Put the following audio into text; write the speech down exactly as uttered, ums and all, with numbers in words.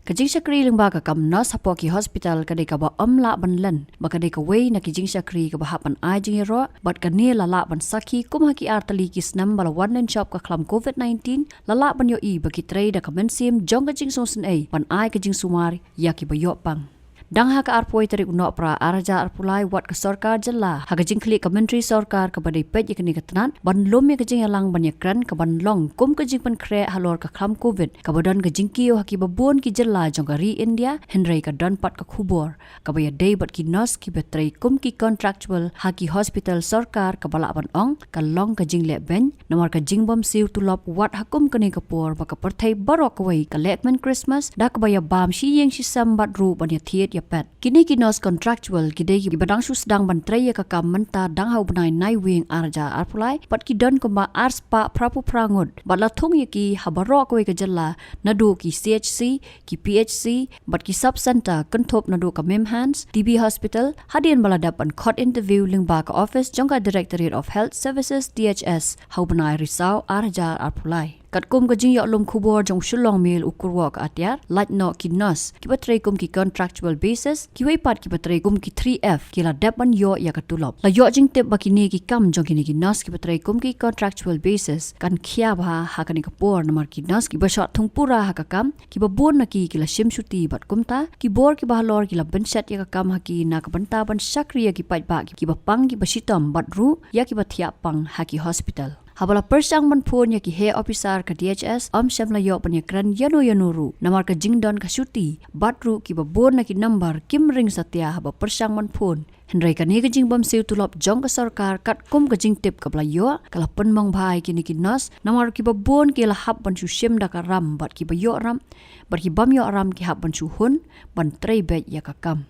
Ka jingshakri lyngba ka kam nurse hapoh ki hospital ka dei kaba ym lah ban len, ba ka dei kawei na ki jingshakri kaba hap ban ai jingïaroh, bad kane la lah ban sakhi kum ha ki ar tylli ki snem ba la wan lynshop ka khlam covid nineteen, la lah ban ïohi ba ki trei da ka mynsiem jong ka jingsngewsynei ban ai ka jingsumar ïa kiba ïoh pang. Dang ha ka arphew tarik u Nohprah ar hajar arphew lai, wat ka sorkar jylla ha ka jingkhlieh ka myntri sorkar kaba dei peit ïa kane ka tnat ban lum ïa ka jingïalang ban ïakren kaban long kum ka jingpynkhreh halor ka khlam covid kaba don ka jingkiew ha kiba bun ki jylla jong ka ri India, hynrei ka don pat ka khubor kaba ïadei bad ki nurse kiba trei kum ki contractual ha ki hospital sorkar kaba lah ban ong ka long ka jingleh beiñ namar ka jingbymsiew tulop wat ha kum kane ka por ba ka pyrthei baroh kawei ka leh kmen Christmas da kaba ïabam shi ïing shi sem bad ruh ban ïathied ïapet. Kine ki nurse contractual ki dei kiba dang shu sdang ban trei ïa ka kam mynta dang ha u bnai Naiwieng ar hajar arphew lai, bad ki don kumba ar spah phraphew phra ngut, bad la thung ïa ki ha baroh kawei ka jylla, naduh ki C H C, ki P H C, bad ki sub center, kynthup naduh ka MIMHANS, T B Hospital, hadien ba la dep ban khot interview lyngba ka office jong ka Directorate of Health Services, D H S, ha u bnai Risaw ar hajar arphew lai. Katkum ka jingïoh lum khubor jong u Shillong Mail u kyrwoh ka atiar, lait noh ki nurse kiba trei kum ki contractual basis, kiwei pat kiba trei kum ki three F ki la dep ban ïoh ïa ka tulop. La ïoh jingtip ba kine ki kam jong kine ki nurse kiba trei kum ki contractual basis kan khia bha ha kane ka por namar ki nurse kiba shah thung pura ha ka kam, kiba bun na ki ki la shim shuti bad kumta ki bor kiba halor ki la bynshet ïa ka kam ha ki na ka bynta ban shakri ïa ki paidbah kiba pang kiba shitom bad ruh ïa kiba thiah pang ha ki hospital. Haba la pyrshang ban phone ïa ki heh officer ka D H S, ym shym la ïoh ban ïakren ïano ïano ruh namar ka jingdon ka shuti, bad ruh kiba bun na ki number kim ring satia haba pyrshang ban phone. Hynrei kane ka jingbymsiew tulop jong ka sorkar katkum ka jingtip kaba la ïoh ka la pynmong bha ïa kine ki nurse namar kiba bun ki la hap ban shu shim da ka ram bad kiba ïoh ram bad ki bym ïoh ram ki hap ban shu hun ban trei beit ïa ka kam.